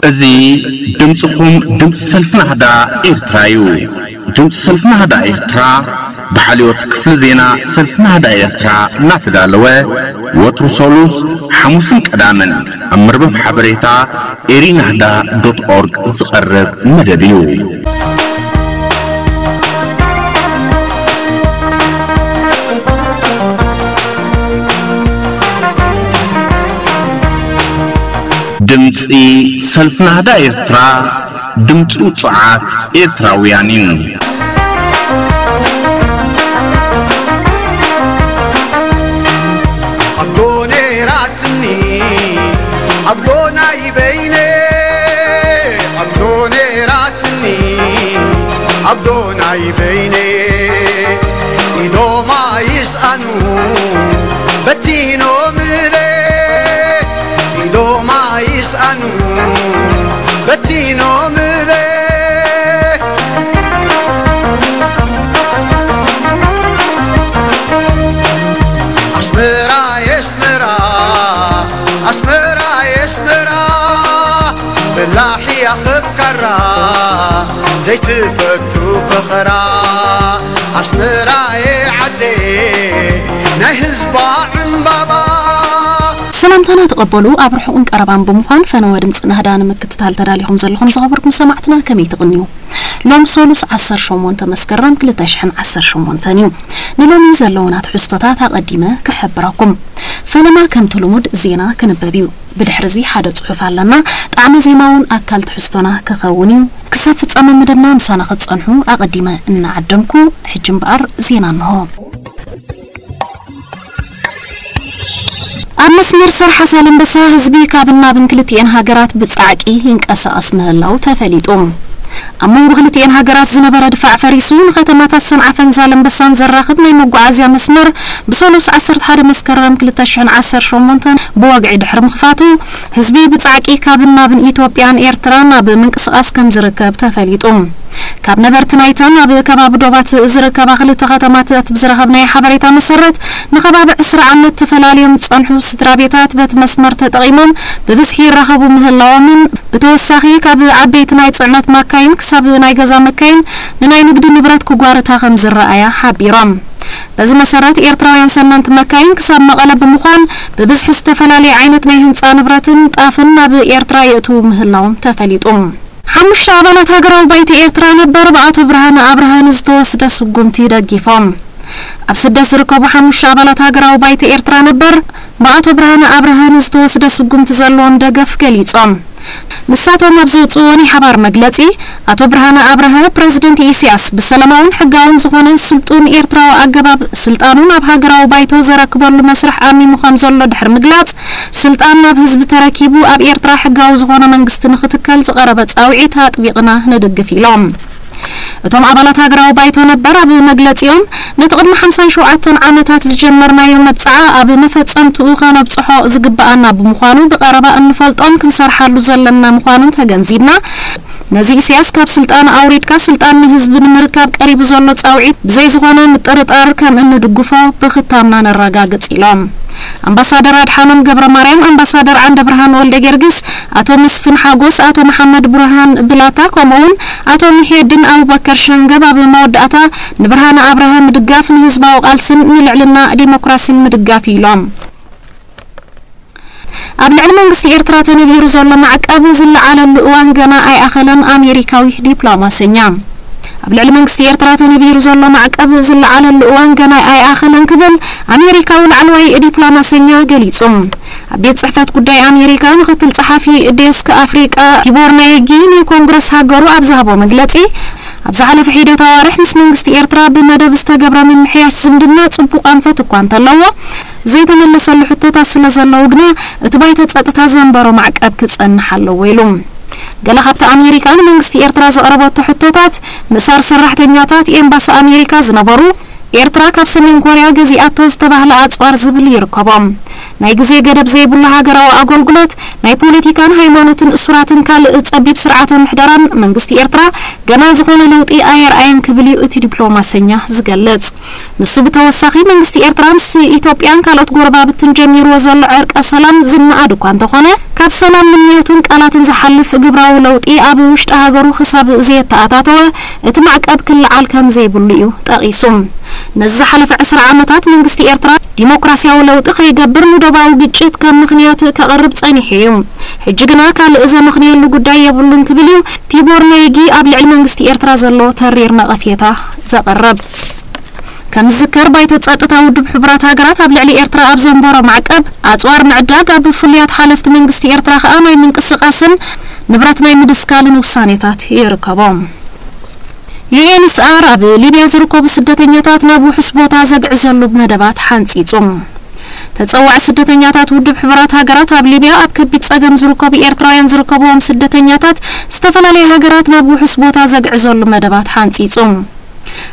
እዚ ድምፅኹም ድምፂ ሰልፊ ናህዳ ኤርትራ እዩ። ድምፂ ሰልፊ ናህዳ ኤርትራ ብሓልዮት ክፍሊ ዜና ሰልፊ ናህዳ ኤርትራ እናተዳለወ ወትሩ ሰሉስ፣ ሓሙስን ቀዳምን ኣብ መርበብ ሓበሬታ ኤሪናህዳ ዶት ኦርግ ዝቐርብ መደብ እዩ። ድምፂ ሰልፊ ናህዳ ኤርትራ፣ ድምፂ ውፁዓት ኤርትራውያን እዩ። ኣዶ ነይራትኒ፣ ኣዶ ናይ በይነ፣ ኣዶ ነይራትኒ፣ ኣዶ ናይ በይነ። ኢዶማ ይስኣኑ በቲኖምለ፣ ኢዶማ ይስኣኑ በቲኖምለ። ኣስመራ የስመራ፣ ኣስመራ የስመራ፣ በላሕ እያ ኸብካራ ዘይትፈቱ ፈኸራ። ኣስመራየ ዓደየ ናይ ህዝባ ዕምባባ። ሰላምታና ተቐበሉ። ኣብ ርሑቕን ቀረባን ብምዃን ፈነወ ድምፂ ናህዳ ንምክትታል ተዳሊኹም ዘለኹም ዝኸበርኩም ሰማዕትና ከመይ ትቕንዩ? ሎም ሰሉስ ዓሰርተ ሸሞንተ መስከረም ክልተ ሽሕን ዓሰርተ ሸሞንተን እዩ። ንሎሚ ዘለውና ትሕዝቶታት ኣቐዲመ ክሕብረኩም። ፈለማ ከምቲ ልሙድ ዜና ክንበብ እዩ። ብድሕሪ እዚ ሓደ ጽሑፍ ኣለና። ጣዕመ ዜማ እውን ኣካል ትሕዝቶና ክኸውን እዩ። ክሳብ ፍጻመ መደብና ምሳና ክትጸንሑ ኣቐዲመ እናዓደምኩ፣ ሕጂ እምበኣር ዜና እንሆ። ኣብ መስመር ሰርሓ ዛላምበሳ ህዝቢ ካብን ናብን ክልቲኤን ሃገራት ብጻዕቂ ይንቀሳቐስ ምህላው ተፈሊጡ። ኣብ መንጎ ክልቲኤን ሃገራት ዝነበረ ድፋዕ ፈሪሱ፣ ንከተማታት ሰንዓፈን ዛላምበሳን ዘራኽብ ናይ መጓዓዝያ መስመር ብሰሉስ ዓሰርተ ሓደ መስከረም ክልተ ሽሕን ዓሰርተ ሸሞንተን ብወግዒ ድሕሪ ምኽፋቱ፣ ህዝቢ ብጻዕቂ ካብን ናብን ኢትዮጵያን ኤርትራን ኣብ ምንቅስቓስ ከም ዝርከብ ተፈሊጡ። ካብ ነበርቲ ናይተን ኣብ ከባቢ ዶባት ዝርከባ ክልተ ከተማታት ብዝረኸብናዮ ሓበሬታ መሰረት፣ ንከባቢ ዕስራ ዓመት ተፈላልዮም ዝጸንሑ ስድራ ቤታት በቲ መስመር ተጠቒሞም ብብዝሒ ይራኸቡ ምህላዎምን፣ ብተወሳኺ ካብ ዓበይቲ ናይ ጽዕነት ማካይን ክሳብ ናይ ገዛ መካይን ንናይ ንግዲ ንብረት ክጓርታ ከም ዝረኣያ ሓቢሮም። በዚ መሰረት፣ ኤርትራውያን ሰነንቲ መካይን ክሳብ መቐለ ብምዃን ብብዝሒ ዝተፈላለየ ዓይነት ናይ ህንጻ ንብረትን ጣፍን ናብ ኤርትራ የእትዉ ምህላዎም ተፈሊጡ። ሓሙሽተ ኣባላት ሃገራዊ ባይቶ ኤርትራ ነበር ብኣቶ ብርሃነ ኣብርሃ ንዝተወስደ ስጉምቲ ደጊፎም። ኣብ ስደት ዝርከቡ ሓሙሽተ ኣባላት ሃገራዊ ባይቶ ኤርትራ ነበር ብኣቶ ብርሃነ ኣብርሃ ንዝተወስደ ስጉምቲ ዘለዎም ደገፍ ገሊጾም። ንሳቶም ኣብ ዘውፅእዎ ናይ ሓባር መግለፂ፣ ኣቶ ብርሃነ ኣብርሀ ፕረዚደንት ኢሳያስ ብሰላማውን ሕጋውን ዝኾነ ስልጡን ኤርትራዊ ኣገባብ ስልጣኑ ናብ ሃገራዊ ባይቶ ዘረክበሉ መስርሕ ኣሚሙ ከም ዘሎ ድሕሪ ምግላፅ፣ ስልጣን ናብ ህዝቢ ተረኪቡ ኣብ ኤርትራ ሕጋዊ ዝኾነ መንግስቲ ንክትከል ዝቐረበ ፃውዒት ኣጥቢቕና ንድግፍ ኢሎም። እቶም ኣባላት ሃገራዊ ባይቶ ነበር ኣብ መግለጺኦም፣ ነቲ ቅድሚ ሓምሳን ሸውዓተን ዓመታት ዝጀመርናዮ መብጽዓ ኣብ መፈጸምትኡ ከነብጽሖ ዝግብኣና ብምዃኑ፣ ብቐረባ እንፈልጦን ክንሰርሓሉ ዘለና ምዃኑን ተገንዚብና፣ ነዚ ኢሳያስ ካብ ስልጣን ኣውሪድካ ስልጣን ንህዝቢ ንምርካብ ቀሪቡ ዘሎ ጻውዒት ብዘይ ዝኾነ ምጥርጣር ከም እንድግፎ ብኽታምና ነረጋግጽ ኢሎም። ኣምባሳደር ኣድሓኖም ገብረ ማርያም፣ ኣምባሳደር ዓንደ ብርሃን ወልደ ጊዮርጊስ፣ ኣቶ መስፍን ሓጎስ፣ ኣቶ መሓመድ ብርሃን ብላታ፣ ከምኡ እውን ኣቶ ሚሒየዲን ኣቡበከር ሸንገብ ኣብ መወዳእታ፣ ንብርሃነ ኣብርሀ ምድጋፍ ንህዝባዊ ቃልስን ንልዕልና ዲሞክራሲን ምድጋፍ ኢሎም። ኣብ ልዕሊ መንግስቲ ኤርትራ ተነቢሩ ዘሎ ማዕቀብ ዝለዓለሉ እዋን ገና ኣይኣኸለን፣ ኣሜሪካዊ ዲፕሎማሰኛ። ኣብ ልዕሊ መንግስቲ ኤርትራ ተነቢሩ ዘሎ ማዕቀብ ዝለዓለሉ እዋን ገና ኣይኣኸለን ክብል ኣሜሪካዊ ላዕለዋይ ዲፕሎማሰኛ ገሊጹ። ኣብ ቤት ጽሕፈት ጉዳይ ኣሜሪካ ምክትል ጸሓፊ ዴስክ ኣፍሪቃ ቲቦር ናይጊ ንኮንግረስ ሃገሩ ኣብ ዝሃቦ መግለጺ፣ ኣብ ዝሓለፈ ሒደት ኣዋርሕ ምስ መንግስቲ ኤርትራ ብመደብ ዝተገብረ ምምሕያሽ ዝምድና ጽቡቕ ኣንፈት እኳ እንተለዎ፣ ዘይተመለሰሉ ሕቶታት ስለ ዘለዉ ግና እቲ ባይቶ ጸጥታ ዘንበሮ ማዕቀብ ክጸንሕ ኣለዎ ኢሉ። ገለ ካብቲ ኣሜሪካ ንመንግስቲ ኤርትራ ዘቕረበቶ ሕቶታት፣ ምእሳር ሰራሕተኛታት ኤምባሲ ኣሜሪካ ዝነበሩ፣ ኤርትራ ካብ ሰሜን ኮርያ ገዚኣቶ ዝተባህለ ኣጽዋር ዝብል ይርከቦ። ናይ ግዜ ገደብ ዘይብሉ ሃገራዊ ኣገልግሎት፣ ናይ ፖለቲካን ሃይማኖትን እሱራትን ካልእ ጸቢብ ስርዓተ ምሕደራን መንግስቲ ኤርትራ ገና ዝኾነ ለውጢ ኣየርኣየን ክብል እዩ እቲ ዲፕሎማሰኛ ዝገልጽ። ንሱ ብተወሳኺ መንግስቲ ኤርትራ ምስ ኢትዮጵያን ካልኦት ጎረባብትን ጀሚርዎ ዘሎ ዕርቀ ሰላም ዝነኣድ እኳ እንተኾነ፣ ካብ ሰላም ምንዮትን ቃላትን ዝሓልፍ ግብራዊ ለውጢ ኣብ ውሽጢ ሃገሩ ክሳብ ዘየተኣታተወ እቲ ማዕቀብ ክለዓል ከም ዘይብሉ እዩ ጠቒሱ። ነዚ ዝሓለፈ ዕስራ ዓመታት መንግስቲ ኤርትራ ዲሞክራሲያዊ ለውጢ ከይገብር ንዶባዊ ግጭት ከም ምኽንያት ከቕርብ ጸኒሑ እዩ። ሕጂ ግና ካልእ ዘመኽንየሉ ጉዳይ የብሉን ክብል እዩ ቲቦር ናይጊ ኣብ ልዕሊ መንግስቲ ኤርትራ ዘሎ ተሪር ነቐፌታ ዘቕርብ። ከም ዝዝከር ባይቶ ጸጥታ ውድብ ሕቡራት ሃገራት ኣብ ልዕሊ ኤርትራ ኣብ ዘንበሮ ማዕቀብ ኣጽዋር ምዕዳግ ኣብ ፍሉያት ሓለፍቲ መንግስቲ ኤርትራ ከኣ ናይ ምንቅስቃስን ንብረት ናይ ምድስካልን ውሳኔታት ይርከቦ። ዩ ኤን ኤች ሲ ኣር ኣብ ሊብያ ዝርከቡ ስደተኛታት ናብ ውሑስ ቦታ ዘግዕዘሉ መደባት ሓንጺጹ። ተጸዋዒ ስደተኛታት ውድብ ሕቡራት ሃገራት ኣብ ሊብያ ኣብ ከቢድ ጸገም ዝርከቡ ኤርትራውያን ዝርከብዎም ስደተኛታት ዝተፈላለየ ሃገራት ናብ ውሑስ ቦታ ዘግዕዘሉ መደባት ሓንጺጹ።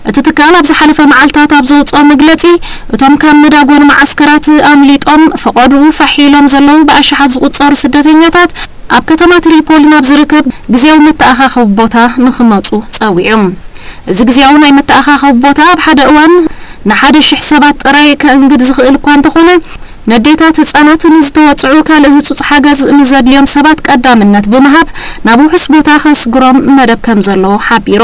እቲ ትካል ኣብ ዝሓለፈ መዓልታት ኣብ ዘውጽኦ መግለጺ፣ እቶም ካብ መዳጎኒ መዓስከራት ኣምሊጦም ፈቐድኡ ፋሕ ኢሎም ዘለዉ ብኣሽሓት ዝቑጸሩ ስደተኛታት ኣብ ከተማ ትሪፖሊ ናብ ዝርከብ ግዜያዊ መተኣኻኸቢ ቦታ ንኽመጹ ጸዊዑ። እዚ ግዜያዊ ናይ መተኣኻኸቢ ቦታ ኣብ ሓደ እዋን ንሓደ ሽሕ ሰባት ጥራይ ከእንግድ ዝኽእል እኳ እንተኾነ፣ ነዴታት ህጻናት ንዝተወጽዑ ካልእ ህጹጽ ሓገዝ ንዘድልዮም ሰባት ቀዳምነት ብምሃብ ናብ ውሑስ ቦታ ከስግሮም መደብ ከም ዘለዎ ሓቢሩ።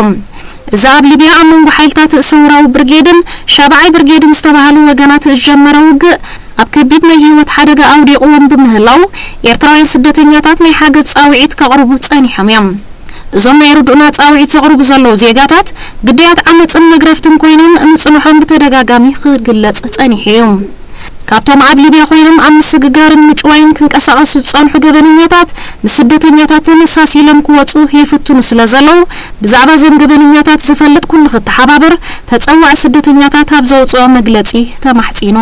እዚ ኣብ ሊብያ ኣብ መንጎ ሓይልታት ሰውራዊ ብርጌድን ሻብዓይ ብርጌድን ዝተባህሉ ወገናት ዝጀመረ ውግእ ኣብ ከቢድ ናይ ህይወት ሓደጋ ኣውዲቕዎም ብምህላው፣ ኤርትራውያን ስደተኛታት ናይ ሓገዝ ጻውዒት ከቕርቡ ጸኒሖም እዮም። እዞም ናይ ርድኡና ጻውዒት ዘቕርቡ ዘለዉ ዜጋታት ግዳያት ዓመጽን መግረፍትን ኮይኖም ምጽንሖም ብተደጋጋሚ ክግለጽ ጸኒሑ እዩ። ካብቶም ኣብ ሊብያ ኮይኖም ኣብ ምስግጋርን ምጭዋይን ክንቀሳቐሱ ዝጸንሑ ገበነኛታት ምስ ስደተኛታት ተመሳሲሎም ክወጹ ይፍትኑ ስለ ዘለዉ፣ ብዛዕባ እዞም ገበነኛታት ዝፈልጥ ኩሉ ክተሓባበር ተጸዋዒ ስደተኛታት ኣብ ዘውጽኦ መግለጺ ተማሕጺኑ።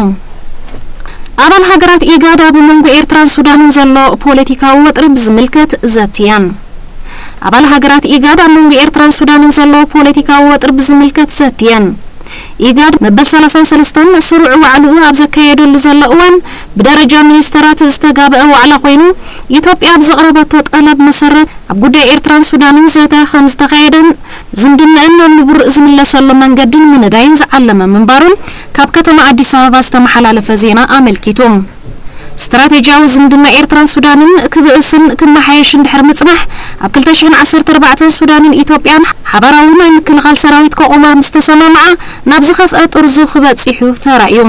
ኣባል ሃገራት ኢጋድ ኣብ መንጎ ኤርትራን ሱዳንን ዘሎ ፖለቲካዊ ወጥሪ ብዝምልከት ዘትየን። ኣባል ሃገራት ኢጋድ ኣብ መንጎ ኤርትራን ሱዳንን ዘሎ ፖለቲካዊ ወጥሪ ብዝምልከት ዘትየን። ኢጋድ መበል ሰላሳን ሰለስተን ስሩዕ ዋዕልኡ ኣብ ዘካየደሉ ዘሎ እዋን ብደረጃ ሚኒስተራት ዝተጋበአ ዋዕላ ኮይኑ፣ ኢትዮጵያ ኣብ ዘቕረበቶ ጠለብ መሰረት ኣብ ጉዳይ ኤርትራን ሱዳንን ዘተ ከም ዝተኻየደን ዝምድናኣን ናብ ንቡር ዝምለሰሉ መንገዲ ንምንዳይን ዝዓለመ ምንባሩን ካብ ከተማ ኣዲስ ኣበባ ዝተመሓላለፈ ዜና ኣመልኪቱ። ስትራቴጂያዊ ዝምድና ኤርትራን ሱዳንን ክብእስን ክመሓየሽን ድሕሪ ምጽናሕ፣ ኣብ ክልተ ሽሕን ዓሰርተ ኣርባዕተን ሱዳንን ኢትዮጵያን ሓባራዊ ናይ ምክልኻል ሰራዊት ከቑማ ምስ ተሰማምዓ፣ ናብ ዝኸፍአ ጥርዙ ክበጺሑ ተራእዩ።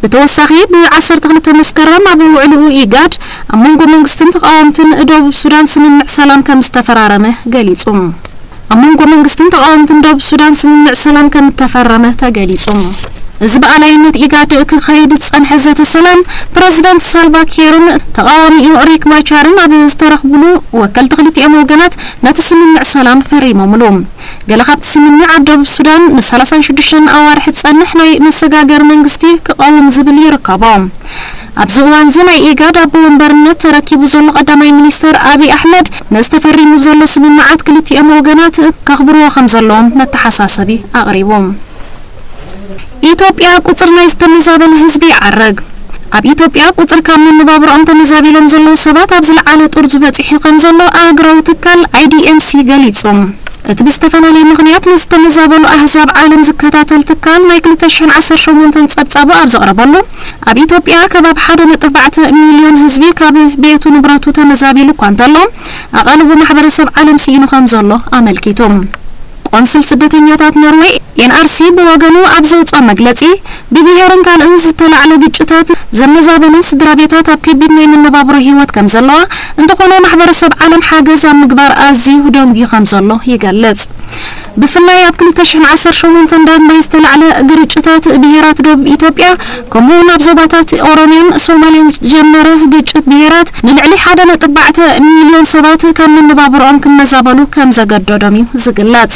ብተወሳኺ፣ ብ ዓሰርተ ክልተ መስከረም ኣብ ውዕልኡ ኢጋድ ኣብ መንጎ መንግስትን ተቓወምትን ደቡብ ሱዳን ስምምዕ ሰላም ከም ዝተፈራረመ ገሊጹ። ኣብ መንጎ መንግስትን ተቓወምትን ደቡብ ሱዳን ስምምዕ ሰላም ከም እተፈረመ ተገሊጹ። እዚ ብኣላይነት ኢጋድ ክኸይድ ዝጸንሐ ዘተ ሰላም፣ ፕረዚደንት ሳልቫ ኪርን ተቓዋሚኡ ሪክ ማቻርን ኣብ ዝተረኽብሉ፣ ወከልቲ ክልቲኦም ወገናት ነቲ ስምምዕ ሰላም ፈሪሞምሉ። ገለ ካብቲ ስምምዕ ኣብ ደቡብ ሱዳን ንሰላሳን ሽዱሽተን ኣዋርሕ ዝጸንሕ ናይ መሰጋገሪ መንግስቲ ክቐውም ዝብል ይርከቦ። ኣብዚ እዋን እዚ ናይ ኢጋድ ኣቦ ወንበርነት ተረኪቡ ዘሎ ቀዳማይ ሚኒስተር ኣብይ ኣሕመድ፣ ነዚ ተፈሪሙ ዘሎ ስምምዓት ክልቲኦም ወገናት ከኽብርዎ ከም ዘለዎም መተሓሳሰቢ ኣቕሪቡ። ኢትዮጵያ፣ ቁጽሪ ናይ ዝተመዛበለ ህዝቢ ይዓርግ። ኣብ ኢትዮጵያ፣ ቁጽሪ ካብ መነባብሮኦም ተመዛቢሎም ዘለዉ ሰባት ኣብ ዝለዓለ ጥርዙ በጺሑ ከም ዘሎ ኣህጉራዊ ትካል ኣይ ዲ ኤም ሲ ገሊጹ። እቲ ብዝተፈላለየ ምኽንያት ንዝተመዛበሉ ኣህዛብ ዓለም ዝከታተል ትካል፣ ናይ ክልተ ሽሕን ዓሰርተ ሸሞንተን ጸብጻቡ ኣብ ዘቕረበሉ፣ ኣብ ኢትዮጵያ ከባቢ ሓደ ነጥቢ ኣርባዕተ ሚልዮን ህዝቢ ካብ ቤቱ ንብረቱ ተመዛቢሉ እኳ እንተሎ፣ ኣቓልቦ ማሕበረሰብ ዓለም ስኢኑ ከም ዘሎ ኣመልኪቱ። ቆንስል ስደተኛታት ኖርዌይ ኤን ኣር ሲ ብወገኑ ኣብ ዘውፅኦ መግለፂ፣ ብብሄርን ካልእን ዝተላዕለ ግጭታት ዘመዛበለን ስድራ ቤታት ኣብ ከቢድ ናይ መነባብሮ ህይወት ከም ዘለዋ፣ እንተኾነ ማሕበረሰብ ዓለም ሓገዝ ኣብ ምግባር ኣዝዩ ደንጉዩ ከም ዘሎ ይገልጽ። ብፍላይ ኣብ ክልተ ሽሕን ዓሰርተ ሸሞንተን ዳግማይ ዝተላዕለ ግርጭታት ብሄራት ደቡብ ኢትዮጵያ፣ ከምኡ እውን ኣብ ዞባታት ኦሮሚያን ሶማልያን ዝጀመረ ግጭት ብሄራት ንልዕሊ ሓደ ነጥቢ ኣርባዕተ ሚልዮን ሰባት ካብ መነባብሮኦም ክመዛበሉ ከም ዘገደዶም እዩ ዝግለጽ።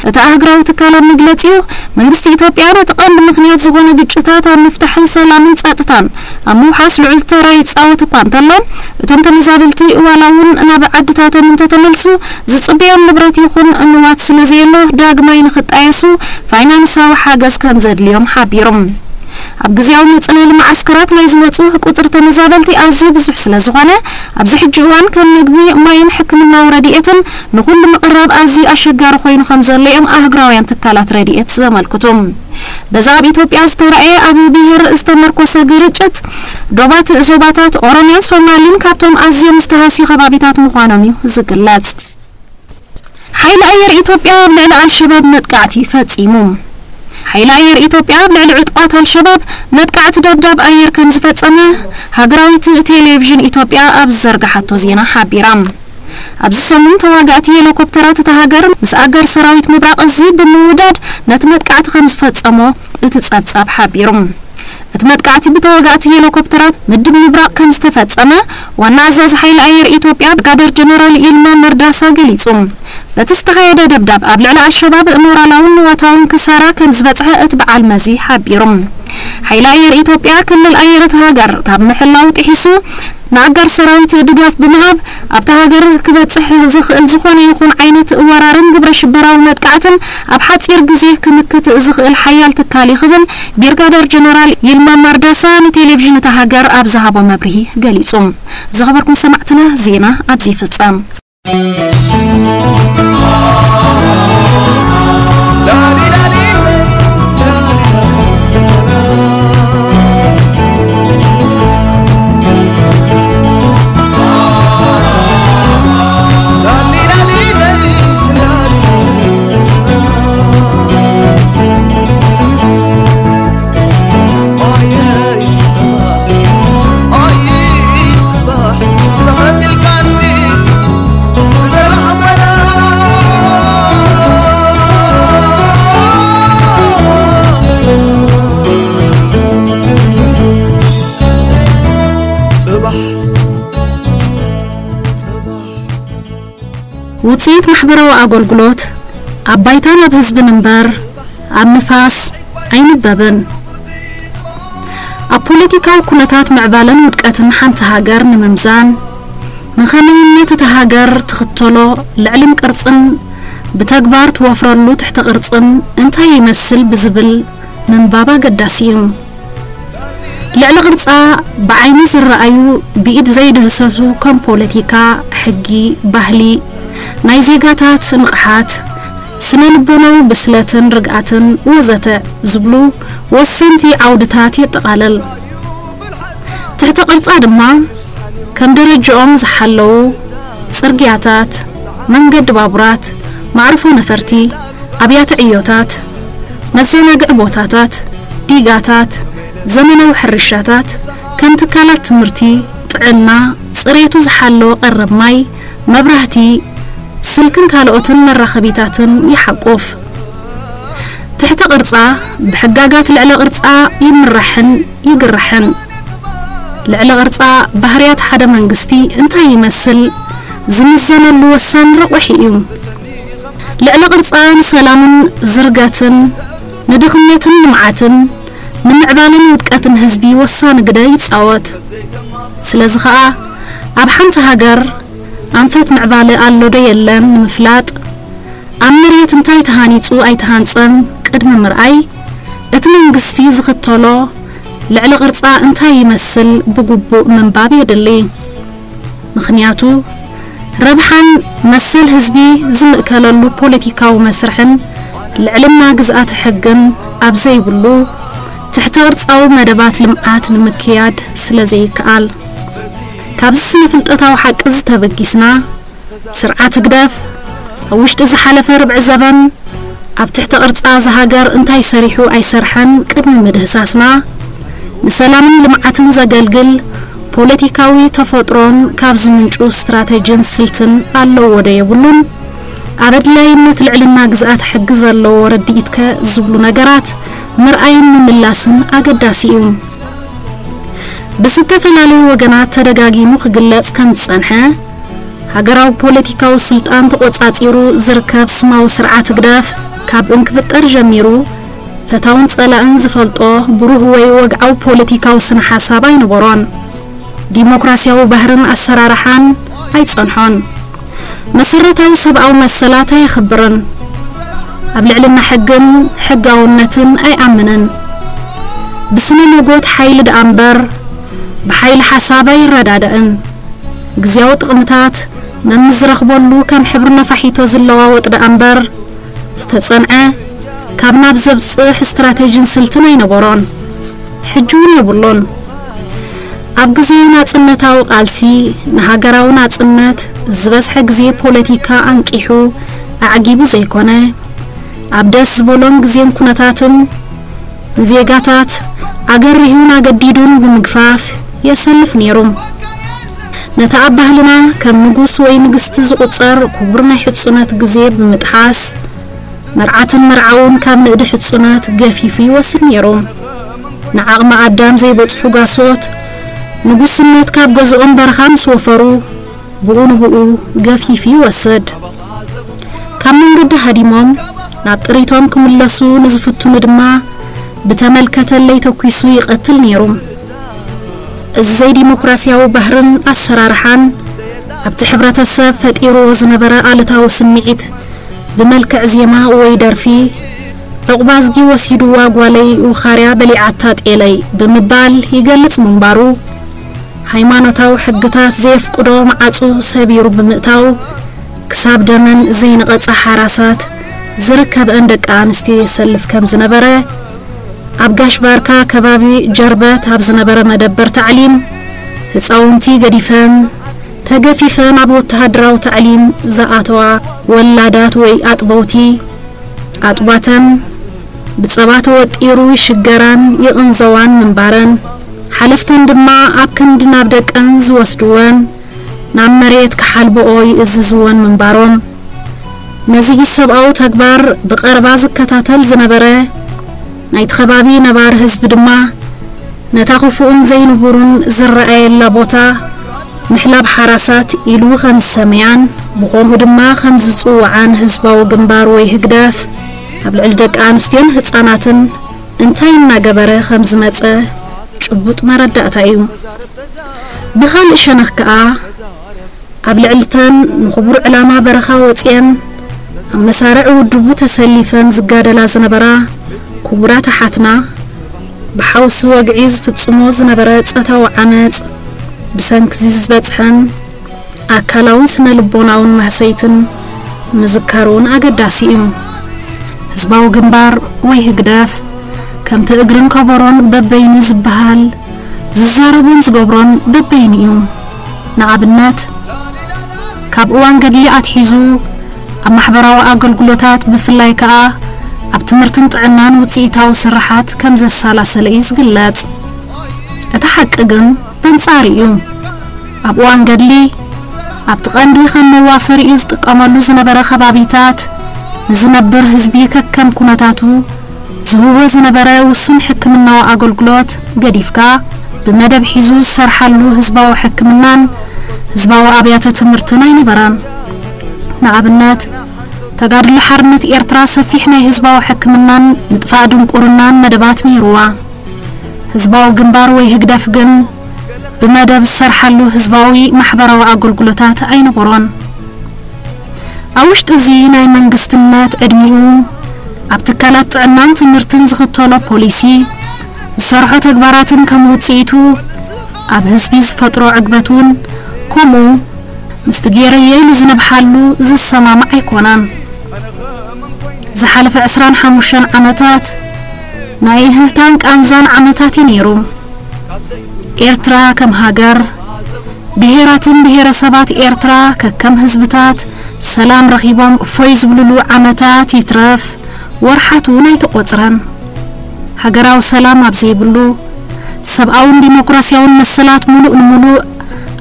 እቲ ኣህጉራዊ ትካል ኣብ መግለጺኡ፣ መንግስቲ ኢትዮጵያ ነቲ ቀንዲ ምኽንያት ዝኾነ ግጭታት ኣብ ምፍታሕን ሰላምን ጸጥታን ኣብ ምውሓስ ልዑል ተራ ይጻወት እኳ እንተሎ፣ እቶም ተመዛበልቲ ዋላ እውን ናብ ዓድታቶም እንተተመልሱ፣ ዝጽበዮም ንብረት ይኹን ንዋት ስለ ዘየሎ፣ ዳግማይ ንኽጣየሱ ፋይናንሳዊ ሓገዝ ከም ዘድልዮም ሓቢሮም። ኣብ ግዝያዊ መጽለሊ መዓስከራት ናይ ዝመጹ ቁጽሪ ተመዛበልቲ ኣዝዩ ብዙሕ ስለ ዝኾነ፣ ኣብዚ ሕጂ እዋን ከም ምግቢ፣ ማይን ሕክምናዊ ረድኤትን ንኹሉ ምቕራብ ኣዝዩ ኣሸጋሪ ኮይኑ ከም ዘሎ እዮም ኣህጉራውያን ትካላት ረድኤት ዘመልክቱ። በዚ ኣብ ኢትዮጵያ ዝተራእየ ኣብ ብሄር ዝተመርኮሰ ግርጭት፣ ዶባት ዞባታት ኦሮሚያን ሶማሊን ካብቶም ኣዝዮም ዝተሃስዩ ከባቢታት ምዃኖም እዩ ዝግለጽ። ሓይሊ ኣየር ኢትዮጵያ ኣብ ልዕሊ ኣልሸባብ መጥቃዕቲ ፈጺሙ። ሓይሊ ኣየር ኢትዮጵያ ኣብ ልዕሊ ዕጡቓት ኣልሸባብ መጥቃዕቲ ደብዳብ ኣየር ከም ዝፈጸመ ሃገራዊት ቴሌቪዥን ኢትዮጵያ ኣብ ዝዘርግሓቶ ዜና ሓቢራ። ኣብዚ ሰሙን ተዋጋእቲ ሄሊኮፕተራት እታ ሃገር ምስ ኣጋር ሰራዊት ምብራቕ እዚ ብምውዳድ ነቲ መጥቃዕቲ ከም ዝፈጸሞ እቲ ጸብጻብ ሓቢሩ። እቲ መጥቃዕቲ ብተዋጋእቲ ሄሊኮፕተራት ምድብ ምብራቕ ከም ዝተፈጸመ ዋና ኣዛዚ ሓይሊ ኣየር ኢትዮጵያ ብርጋደር ጀነራል ይልማ መርዳሳ ገሊጹ። በቲ ዝተኻየደ ደብዳብ ኣብ ልዕሊ ኣልሸባብ ሞራላውን ንዋታውን ክሳራ ከም ዝበጽሐ እቲ በዓል መዚ ሓቢሩ። ሓይሊ ኣየር ኢትዮጵያ ክልል ኣየር እታ ሃገር ካብ ምሕላው ጥሒሱ ንኣጋር ሰራዊት ድጋፍ ብምሃብ ኣብታ ሃገር ክበጽሕ ዝኽእል ዝኾነ ይኹን ዓይነት ወራርን ግብረ ሽበራዊ መጥቃዕትን ኣብ ሓጺር ግዜ ክምክት ዝኽእል ሓያል ትካል እዩ ክብል ብርጋደር ጀነራል ይልማ ማርዳሳ ንቴሌቪዥን እታ ሃገር ኣብ ዝሃቦ መብርሂ ገሊጹ። ዝኸበርኩም ሰማዕትና ዜና ኣብዚ ይፍጸም። ጽባሕ። ውጽኢት ማሕበራዊ ኣገልግሎት ኣብ ባይታ ናብ ህዝብን እምበር ኣብ ንፋስ ኣይንበብን። ኣብ ፖለቲካዊ ኩነታት ምዕባለን ውድቀትን ሓንቲ ሃገር ንምምዛን፣ ንኸመይነት እታ ሃገር ትኽተሎ ልዕልን ቅርጽን ብተግባር ትወፍረሉ ትሕተ ቅርጽን እንታይ ይመስል ብዝብል ምንባብ ኣገዳሲ እዩ። ልዕሊ ቅርጻ ብዓይኒ ዝረኣዩ ብኢድ ዘይድህሰሱ ከም ፖለቲካ፣ ሕጊ፣ ባህሊ፣ ናይ ዜጋታት ንቕሓት፣ ስነ ልቦናዊ ብስለትን ርግኣትን ወዘተ ዝብሉ ወሰንቲ ዓውድታት የጠቓልል። ትሕተ ቅርጻ ድማ ከም ደረጃኦም ዝሓለዉ ጽርግያታት፣ መንገዲ ባቡራት፣ መዕርፎ ነፈርቲ፣ ኣብያተ ዕዮታት፣ መዘናግዒ ቦታታት፣ ዲጋታት፣ ዘመናዊ ሕርሻታት፣ ከም ትካላት ትምህርቲ፣ ጥዕና፣ ጽሬቱ ዝሓለወ ቀረብ ማይ፣ መብራህቲ፣ ስልክን ካልኦትን መራኸቢታትን ይሓቁፍ። ትሕተ ቅርጻ ብሕጋጋት ልዕለ ቅርጻ ይምራሕን ይግራሕን። ልዕለ ቅርጻ ባህርያት ሓደ መንግስቲ እንታይ ይመስል ዝምዘነሉ ወሳኒ ረቑሒ እዩ። ልዕለ ቅርጻ ንሰላምን ዝርገትን፣ ንድኽነትን ልምዓትን፣ ንምዕባለን ውድቀትን ህዝቢ ወሳኒ ግደ ይጻወት። ስለዚ ኸኣ ኣብ ሓንቲ ሃገር ኣንፈት ምዕባለ ኣሎ ዶ የለን ንምፍላጥ፣ ኣብ መሬት እንታይ ተሃኒጹ ኣይተሃንጸን ቅድሚ ምርኣይ፣ እቲ መንግስቲ ዝኽተሎ ልዕሊ ቅርጻ እንታይ ይመስል ብግቡእ ምንባብ የድሊ። ምኽንያቱ፣ ረብሓን መሰል ህዝቢ ዝምእከለሉ ፖለቲካዊ መስርሕን ልዕልና ግዝኣተ ሕግን ኣብ ዘይብሉ፣ ትሕተ ቅርጻዊ መደባት ልምዓት ንምክያድ ስለ ዘይከኣል። ካብዚ ስነ ፍልጠታዊ ሓቂ እዚ ተበጊስና፣ ስርዓት ህግደፍ ኣብ ውሽጢ ዝሓለፈ ርብዒ ዘበን ኣብ ትሕቲ ቅርጻ እዛ ሃገር እንታይ ሰሪሑ ኣይሰርሐን ቅድሚ ምድህሳስና፣ ንሰላምን ልምዓትን ዘገልግል ፖለቲካዊ ተፈጥሮን ካብ ዝምንጩ ስትራተጂን ስልትን ኣለዎ ዶ የብሉን? ኣብ ኣድላይነት ልዕልና ግዝኣት ሕጊ ዘለዎ ረድኢትከ ዝብሉ ነገራት ምርኣይን ምምላስን ኣገዳሲ እዩ። ብዝተፈላለዩ ወገናት ተደጋጊሙ ክግለጽ ከም ዝጸንሐ፣ ሃገራዊ ፖለቲካዊ ስልጣን ተቖጻጺሩ ዝርከብ ስማዊ ስርዓት ህግደፍ፣ ካብ እንክፍጠር ጀሚሩ፣ ፈታውን ጸላእን ዝፈልጦ ብሩህ ወይ ወግዓዊ ፖለቲካዊ ስነ ሓሳብ ኣይነበሮን። ዲሞክራሲያዊ ባህርን ኣሰራርሓን ኣይጸንሖን። መሰረታዊ ሰብኣዊ መሰላት ኣየኽብርን። ኣብ ልዕልና ሕግን ሕጋውነትን ኣይኣምንን። ብስነ ሞጎት ሓይሊ ደኣ እምበር፣ ብሓይሊ ሓሳብ ኣይረዳዳእን። ግዝያዊ ጥቕምታት ነምዝረኽበሉ ከም ሕብሪ ነፋሒቶ ዝለዋወጥ ደኣ እምበር፣ ዝተጸንዐ ካብ ናብ ዘብጽሕ ስትራተጂን ስልትን ኣይነበሮን። ሕጂ እውን የብሉን። ኣብ ግዜ ናጽነታዊ ቃልሲ ንሃገራዊ ናጽነት ዝበዝሐ ግዜ ፖለቲካ ኣንቂሑ ኣዕጊቡ ዘይኮነ፣ ኣብ ደስ ዝበሎን ግዜን ኩነታትን ንዜጋታት ኣገሪሁን ኣገዲዱን ብምግፋፍ የሰልፍ ነይሩ። ነቲ ኣብ ባህልና ከም ንጉስ ወይ ንግስቲ ዝቑጸር ክቡር ናይ ሕጹነት ግዜ ብምጥሓስ፣ መርዓትን መርዓውን ካብ ንእዲ ሕጹነት ገፊፉ ይወስድ ነይሩ። ንዓቕሚ ኣዳም ዘይበጽሑ ጋሶት ንጉስነት ካብ ገዝኦም በረኻ ምስ ወፈሩ፣ ብኡ ንብኡ ገፊፉ ይወስድ። ካብ መንገዲ ሃዲሞም ናብ ጥሪቶም ክምለሱ ንዝፍትኑ ድማ ብተመልከተለይ ተኲሱ ይቐትል ነይሩ። እዚ ዘይዲሞክራሲያዊ ባህርን ኣሰራርሓን ኣብቲ ሕብረተሰብ ፈጢርዎ ዝነበረ ኣሉታዊ ስምዒት ብመልክዕ ዜማ ወይ ደርፊ፣ "ዑቕባዝጊ ወሲድዋ ጓለይ፣ ውኻርያ በሊዓታ ጤለይ" ብምባል ይገልጽ ምንባሩ፣ ሃይማኖታዊ ሕግታት ዘየፍቅዶ መዓጹ ሰቢሩ ብምእታው፣ ክሳብ ደመን ዘይነቐጻ ሓራሳት ዝርከበአን ደቂ ኣንስትዮ የሰልፍ ከም ዝነበረ፣ ኣብ ጋሽ ባርካ ከባቢ ጀርበት ኣብ ዝነበረ መደበር ታዕሊም፣ ህጻውንቲ ገዲፈን ተገፊፈን ኣብ ወተሃደራዊ ታዕሊም ዝኣተዋ ወላዳት ወይ ኣጥበውቲ፣ ኣጥባተን ብጸባ ተወጢሩ ይሽገራን ይቕንዘዋን ምንባረን፣ ሓለፍተን ድማ ኣብ ክንዲ ናብ ደቀን ዝወስድወን፣ ናብ መሬት ክሓልብኦ ይእዝዝወን ምንባሮም፣ ነዚ ኢሰብኣዊ ተግባር ብቐረባ ዝከታተል ዝነበረ ናይቲ ከባቢ ነባሪ ህዝቢ ድማ፣ ነታ ክፉእን ዘይንቡርን ዝረኣየላ ቦታ ምሕላብ ሓራሳት ኢሉ ከም ዝሰመያን ብኸምኡ ድማ ከም ዝጽውዓን ህዝባዊ ግንባር ወይ ህግደፍ ኣብ ልዕሊ ደቂ ኣንስትዮን ህጻናትን እንታይ እናገበረ ከም ዝመጸ ጭቡጥ መረዳእታ እዩ። ብኻልእ ሸነኽ ከኣ፣ ኣብ ልዕልተን ንኽቡር ዕላማ በረኻ ወጺኤን ኣብ መሳርዕ ውድቡ ተሰሊፈን ዝጋደላ ዝነበራ ክቡራት ኣሓትና፣ ብሓውሲ ወግዒ ዝፍጽሞ ዝነበረ ጾታዊ ዓመጽ ብሰንኪዚ ዝበጽሐን ኣካላውን ስነ ልቦናውን ማህሰይትን ምዝካር እውን ኣገዳሲ እዩ። ህዝባዊ ግንባር ወይ ህግደፍ ከምቲ እግርን ከበሮን በበይኑ ዝበሃል፣ ዝዛረቦን ዝገብሮን በበይኑ እዩ። ንኣብነት፣ ካብ እዋን ገድሊ ኣትሒዙ ኣብ ማሕበራዊ ኣገልግሎታት፣ ብፍላይ ከኣ ኣብ ትምህርትን ጥዕናን ውጽኢታዊ ስራሓት ከም ዘሰላሰለ እዩ ዝግለጽ። እቲ ሓቂ ግን በንጻሩ እዩ። ኣብ እዋን ገድሊ፣ ኣብቲ ቀንዲ ከም መዋፈሪኡ ዝጥቀመሉ ዝነበረ ከባቢታት፣ ንዝነብር ህዝቢ ከከም ኩነታቱ ዝህቦ ዝነበረ ውሱን ሕክምናዊ ኣገልግሎት ገዲፍካ፣ ብመደብ ሒዙ ዝሰርሓሉ ህዝባዊ ሕክምናን ህዝባዊ ኣብያተ ትምህርትን ኣይነበረን። ንኣብነት፣ ተጋድሎ ሓርነት ኤርትራ ሰፊሕ ናይ ህዝባዊ ሕክምናን ምጥፋእ ድንቁርናን መደባት ነይርዋ። ህዝባዊ ግንባር ወይ ህግደፍ ግን ብመደብ ዝሰርሓሉ ህዝባዊ ማሕበራዊ ኣገልግሎታት ኣይነበሮን። ኣብ ውሽጢ እዚ ናይ መንግስትነት ዕድሚኡ ኣብ ትካላት ጥዕናን ትምህርትን ዝኽተሎ ፖሊሲ፣ ዝሰርሖ ተግባራትን ከም ውጽኢቱ ኣብ ህዝቢ ዝፈጥሮ ዕግበት እውን ከምኡ ምስቲ ገይረዮ ኢሉ ዝነብሓሉ ዝሰማማዕ ኣይኮነን። ዝሓለፈ ዕስራን ሓሙሽተን ዓመታት ናይ እህህታን ቃንዛን ዓመታት እዩ ነይሩ። ኤርትራ ከም ሃገር፣ ብሄራትን ብሄረሰባት ኤርትራ ከከም ህዝብታት ሰላም ረኺቦም እፎይ ዝብልሉ ዓመታት ይትረፍ ወርሓት እውን ኣይተቖጽረን። ሃገራዊ ሰላም ኣብ ዘይብሉ፣ ሰብኣውን ዲሞክራሲያውን መሰላት ምሉእ ንምሉእ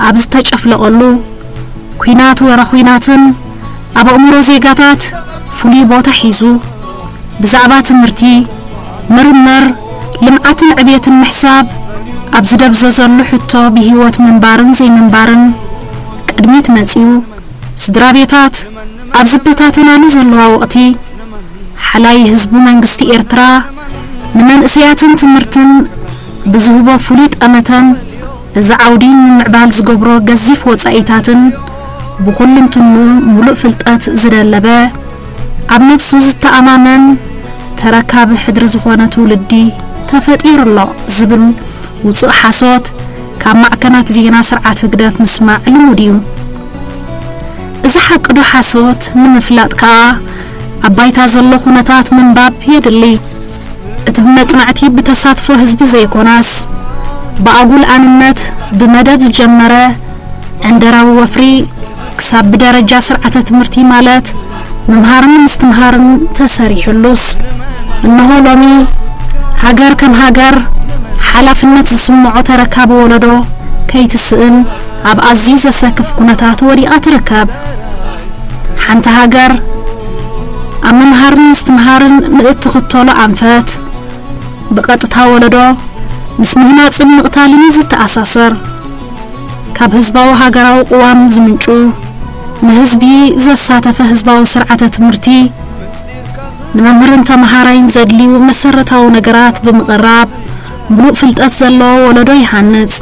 ኣብ ዝተጨፍለቐሉ፣ ኲናት ወረ ኲናትን ኣብ ኣእምሮ ዜጋታት ፍሉይ ቦታ ሒዙ፣ ብዛዕባ ትምህርቲ፣ ምርምር፣ ልምዓትን ዕብየትን ምሕሳብ ኣብ ዝደብዘዘሉ ሕቶ ብህይወት ምንባርን ዘይምንባርን ቅድሚት መጺኡ፣ ስድራ ቤታት ኣብ ዝበታተናሉ ዘለዋ ወቕቲ፣ ሓላይ ህዝቡ መንግስቲ ኤርትራ ንመንእሰያትን ትምህርትን ብዝህቦ ፍሉይ ጠመተን፣ እዚ ዓውዲ ንምምዕባል ዝገብሮ ገዚፍ ወጻኢታትን፣ ብኹልንትንኡ ምሉእ ፍልጠት ዝደለበ፣ ኣብ ነብሱ ዝተኣማመን ተረካቢ ሕድሪ ዝኾነ ትውልዲ ተፈጢሩ ኣሎ ዝብል ውጹእ ሓሶት ካብ ማዕከናት ዜና ስርዓት ህግደፍ ምስማዕ ልሙድ እዩ። እዚ ሓቂ ዶ ሓሶት ንምፍላጥ ከኣ ኣብ ባይታ ዘሎ ኩነታት ምንባብ የድሊ። እቲ ብመጽናዕቲ ብተሳትፎ ህዝቢ ዘይኮነስ፣ ብኣጉል ኣንነት ብመደብ ዝጀመረ ዕንደራዊ ወፍሪ ክሳብ ብደረጃ ስርዓተ ትምህርቲ ማለት ምምሃርን ምስትምሃርን ተሰሪሑሉስ፣ እንሆ ሎሚ ሃገር ከም ሃገር ሓላፍነት ዝስምዖ ተረካቢ ወለዶ ከይትስእን ኣብ ኣዝዩ ዘሰክፍ ኩነታት ወዲቓ ትርከብ። ሓንቲ ሃገር ኣብ ምምሃርን ምስትምሃርን ንእትኽተሎ ኣንፈት፣ ብቐጥታ ወለዶ ምስ ምህናጽን ምቕታልን እዩ ዝተኣሳሰር። ካብ ህዝባዊ ሃገራዊ ቅዋም ዝምንጩ፣ ንህዝቢ ዘሳተፈ ህዝባዊ ስርዓተ ትምህርቲ፣ ንመምህርን ተመሃራይን ዘድልዩ መሰረታዊ ነገራት ብምቕራብ፣ ምሉእ ፍልጠት ዘለዎ ወለዶ ይሃንጽ።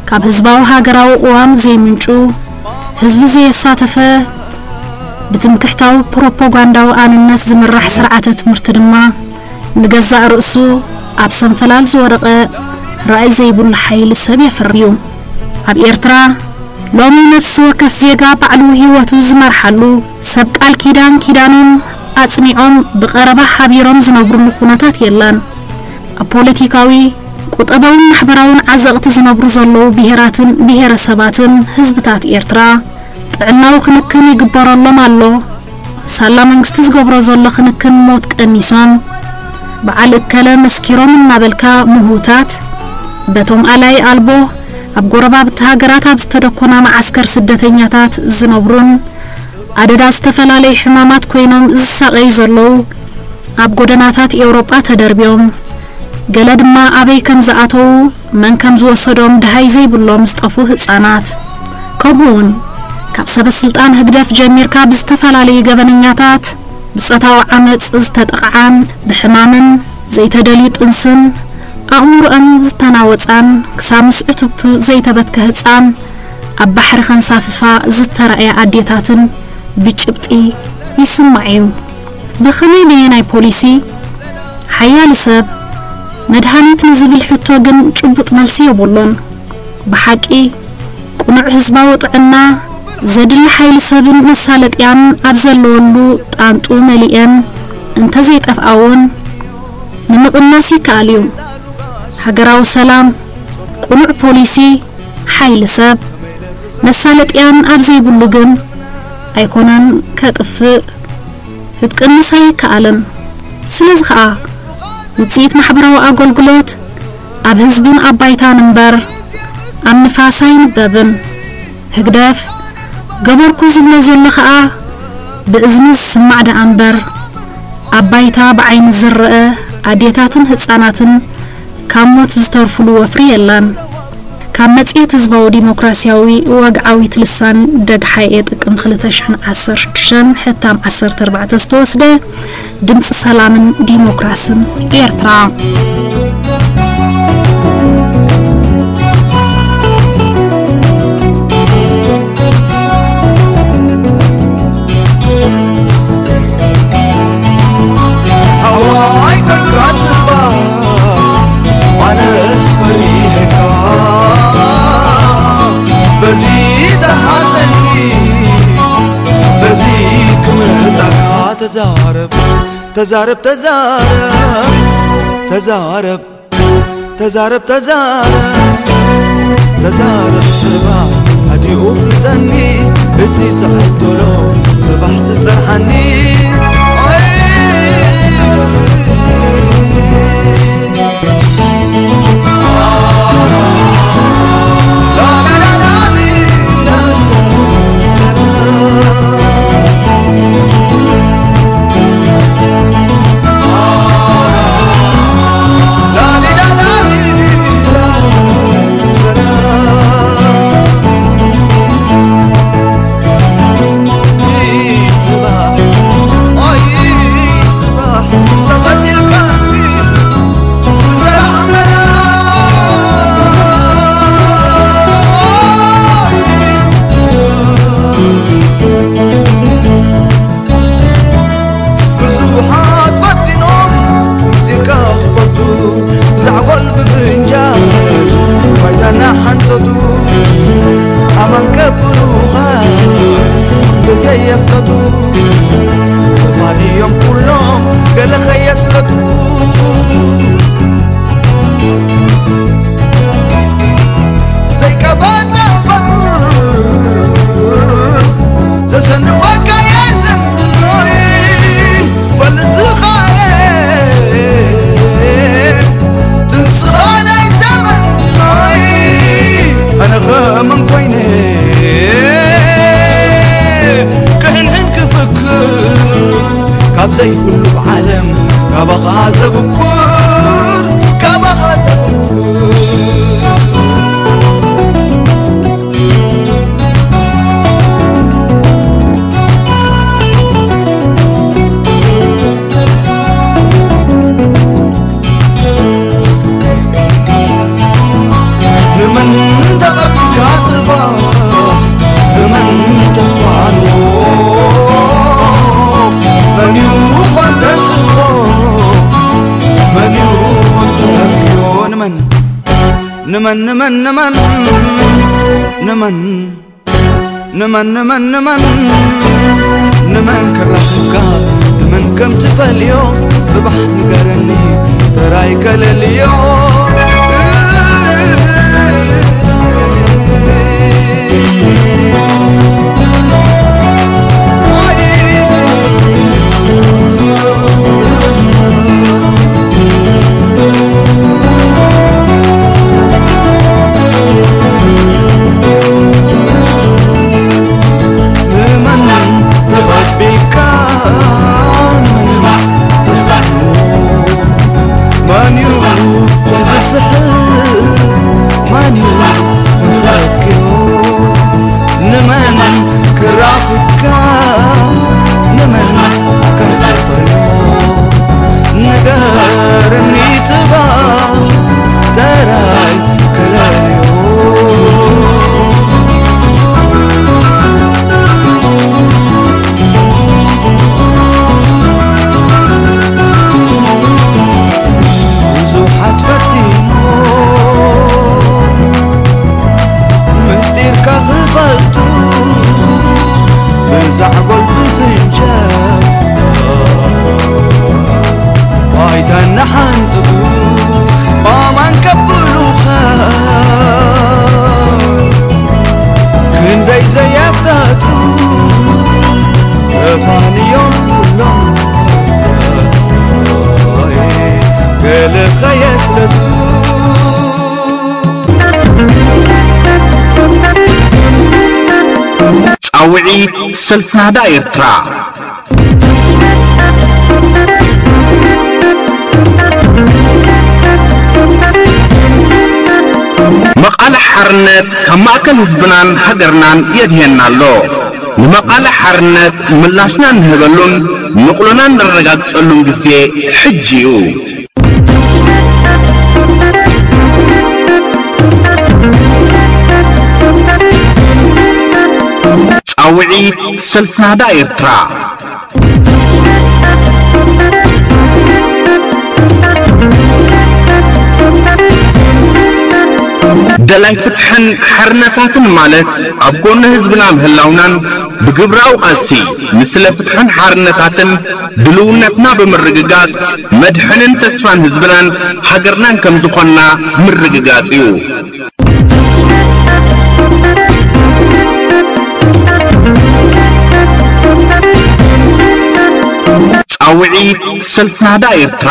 ካብ ህዝባዊ ሃገራዊ ቅዋም ዘይምንጩ፣ ህዝቢ ዘየሳተፈ፣ ብትምክሕታዊ ፕሮፓጋንዳዊ ኣንነት ዝምራሕ ስርዓተ ትምህርቲ ድማ፣ ንገዛእ ርእሱ ኣብ ሰንፈላል ዝወደቐ ራእይ ዘይብሉ ሓይሊ ሰብ የፍሪ እዩ። ኣብ ኤርትራ ሎሚ ነፍሲ ወከፍ ዜጋ ባዕሉ ህይወቱ ዝመርሓሉ፣ ሰብ ቃል ኪዳን ኪዳኖም ኣጽኒዖም ብቐረባ ሓቢሮም ዝነብሩሉ ኩነታት የለን። ኣብ ፖለቲካዊ፣ ቁጠባውን ማሕበራውን ዓዘቕቲ ዝነብሩ ዘለዉ ብሄራትን ብሄረሰባትን ህዝብታት ኤርትራ፣ ጥዕናዊ ክንክን ይግበረሎም ኣሎ። ሳላ መንግስቲ ዝገብሮ ዘሎ ክንክን ሞት ቀኒሶም፣ በዓል እከለ መስኪሮም እናበልካ ምህውታት፣ በቶም ኣላይ ኣልቦ ኣብ ጎረባብቲ ሃገራት ኣብ ዝተደኮና መዓስከር ስደተኛታት ዝነብሩን ኣደዳ ዝተፈላለዩ ሕማማት ኮይኖም ዝሳቐዩ ዘለዉ ኣብ ጎደናታት ኤውሮጳ ተደርብዮም፣ ገለ ድማ ኣበይ ከም ዝኣተዉ መን ከም ዝወሰዶም ደሃይ ዘይብሎም ዝጠፍኡ ህጻናት፣ ከምኡውን ካብ ሰበ ስልጣን ህግደፍ ጀሚርካ ብዝተፈላለዩ ገበነኛታት ብጾታዊ ዓመጽ ዝተጠቕዓን ብሕማምን ዘይተደልዩ ጥንስን ኣእምሮኣን ዝተናወጻን ክሳብ ምስ ዕትብቱ ዘይተበትከ ህጻን ኣብ ባሕሪ ከንሳፍፋ ዝተራእያ ኣዴታትን ብጭብጢ ይስማዕ እዩ። ብኸመይ በየናይ ፖሊሲ ሓያል ሰብ መድሃኒት ንዝብል ሕቶ ግን ጭቡጥ መልሲ የብሉን። ብሓቂ ቅኑዕ ህዝባዊ ጥዕና ዘድሊ ሓይሊ ሰብን መሳለጥያን ኣብ ዘለወሉ ጣንጡ መሊኤን እንተዘይጠፍኣ እውን ንምቕናስ ይከኣል እዩ። ሃገራዊ ሰላም፣ ቅኑዕ ፖሊሲ፣ ሓይሊ ሰብ፣ መሳለጥያን ኣብ ዘይብሉ ግን ኣይኮነን ከጥፍእ፣ ክትቅንስ ኣይከኣልን። ስለዚ ኸኣ ውጽኢት ማሕበራዊ ኣገልግሎት ኣብ ህዝብን ኣብ ባይታን እምበር ኣብ ንፋስ ኣይንበብን። ህግደፍ ገበርኩ ዝብሎ ዘሎ ኸኣ ብእዝኒ ዝስማዕ ደኣ እምበር ኣብ ባይታ ብዓይኒ ዝረአ ኣዴታትን ህጻናትን ካብ ሞት ዝተርፉሉ ወፍሪ የላን። ካብ መጽሔት ህዝባዊ ዲሞክራሲያዊ ወግዓዊት ልሳን ደግሓኤ ጥቅም ክልተ ሽሕን ዓሰርተ ሽዱሽተን ሕታም ዓሰርተ ኣርባዕተ ዝተወስደ ድምጺ ሰላምን ዲሞክራስን ኤርትራ። ሓዋይ ተንካትባ ኣነስ ፈሪሕካ በዚ ደሓነኒ በዚ ክመጻካ ተዛረብ ተዛረብ ተዛረብ ተዛረብ ተዛረብ ተዛረብ ተዛረብ ስባ ኣዲኡ ፍልጠኒ እቲ ዝዓደሎ ጽባሕ ዝጸንሓኒ የፍለጡ፣ ተፋንዮም ኩሎም ገለ ኸየስለጡ። ዘይቀባጸ እምበር ዘሰንፈካ የለን፣ ፈልጥ ዝኸኣለ ትንስኻ ናይ ዘመን። ኣነ ኸመን ኮይነ ክህንህን ክፍክር ካብ ዘይብሉ ዓለም ካባኻ ዘብኩር፣ ካባኻ ዘብኩር። ንመን ተቐብካ ጽባሕ ንመን ተፋንዎ? መን ይኾን ተስፎ? መን ይኾን ተብክዮ? ንመን ንመን ንመን ንመን ንመን ንመን ንመን ንመን ንመን ክራኽብካ ንመን ከም ትፈልዮ ጽባሕ ንገረኒ ጥራይ ከለልዮ። ንመን ዝቐቢልካ ንመን ዝቐኑ? መን እዩ ዝስሕብ? መን እዩ ዝተክዮ? ንመን ክራኽብካ ንመን ከንጠፈኖ? ንገርኒ ትባ ተራይ ከለልዮ። ብዙሓት ፈቲኖ ምስጢርካ ክፈልጡ ብዛዕጎል ብፍንጃል ባይታ እናሓንጥጡ ኣማን ከብሉኻ ክንደይ ዘየፍተቱ ተፋንዮም ኩሎም ገለ ኸየስለቱ። ጻውዒት ሰልፊ ናህዳ ኤርትራ። መቓልሕ ሓርነት ካብ ማእከል ህዝብናን ሃገርናን የድህየና ኣሎ። ንመቓልሕ ሓርነት ምላሽና እንህበሉን ንቕሎና እነረጋግጸሉን ግዜ ሕጂ እዩ። ጻውዒት ሰልፊ ናህዳ ኤርትራ። ደላይ ፍትሕን ሓርነታትን ማለት ኣብ ጎኒ ህዝብና ምህላውናን ብግብራዊ ቃልሲ ንስለ ፍትሕን ሓርነታትን ድልውነትና ብምርግጋጽ መድሕንን ተስፋን ህዝብናን ሃገርናን ከም ዝኾንና ምርግጋጽ እዩ። ጻውዒት ሰልፊ ናህዳ ኤርትራ።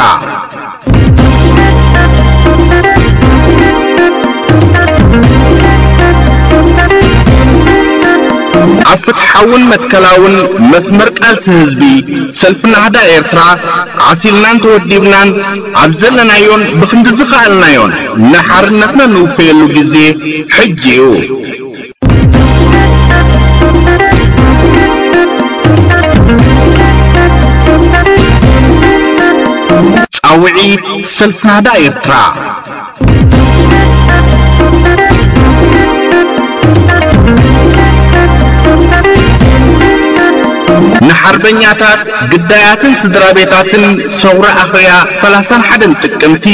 ኣብ ፍትሓውን መትከላውን መስመር ቃልሲ ህዝቢ ሰልፊ ናህዳ ኤርትራ ዓሲልናን ተወዲብናን ኣብ ዘለናዮን ብኽንዲ ዝኸኣልናዮን ንሓርነትና ንውፈየሉ ግዜ ሕጂ እዩ። ጻውዒት ሰልፊ ናህዳ ኤርትራ። ንሓርበኛታት፣ ግዳያትን ስድራ ቤታትን ሰውራ ኣኽርያ ሰላሳን ሓደን ጥቅምቲ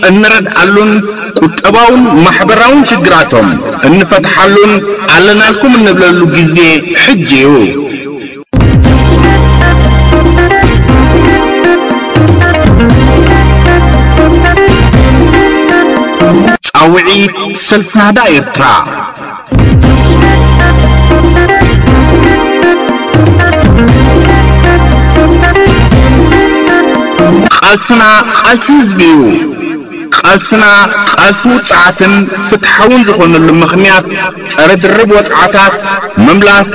እንረድኣሉን ቁጠባውን ማሕበራውን ሽግራቶም እንፈትሓሉን ኣለናልኩም እንብለሉ ግዜ ሕጂ እዩ። ጻውዒት ሰልፊ ናህዳ ኤርትራ። ቃልስና ቃልሲ ህዝቢ እዩ። ቃልስና ቃልሲ ውጽዓትን ፍትሓውን ዝኾነሉ ምኽንያት፣ ጸረ ድርብ ወጽዓታት ምምላስ፣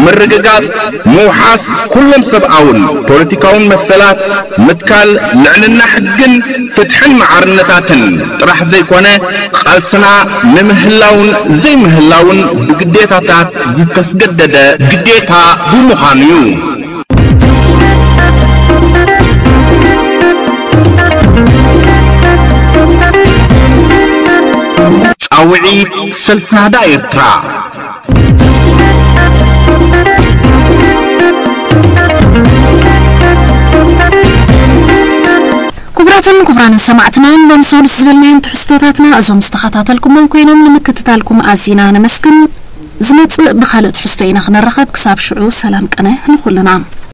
ምርግጋጽ፣ ምውሓስ ኩሎም ሰብኣውን ፖለቲካውን መሰላት፣ ምትካል ልዕልና ሕግን ፍትሕን ማዕርነታትን ጥራሕ ዘይኮነ፣ ቃልስና ንምህላውን ዘይምህላውን ብግዴታታት ዝተስገደደ ግዴታ ብምዃኑ እዩ። ጻውዒት ሰልፊ ናህዳ ኤርትራ። ክቡራትን ክቡራንን ሰማዕትና፣ ሎም ሰሉስ ዝበልናዮም ትሕዝቶታትና እዞም ዝተኸታተልኩሞም ኮይኖም፣ ንምክትታልኩም ኣዚና ነመስግን። ዝመጽእ ብኻልእ ትሕዝቶ ኢና ክንራኸብ። ክሳብ ሽዑ ሰላም ቅነ ንኹልና።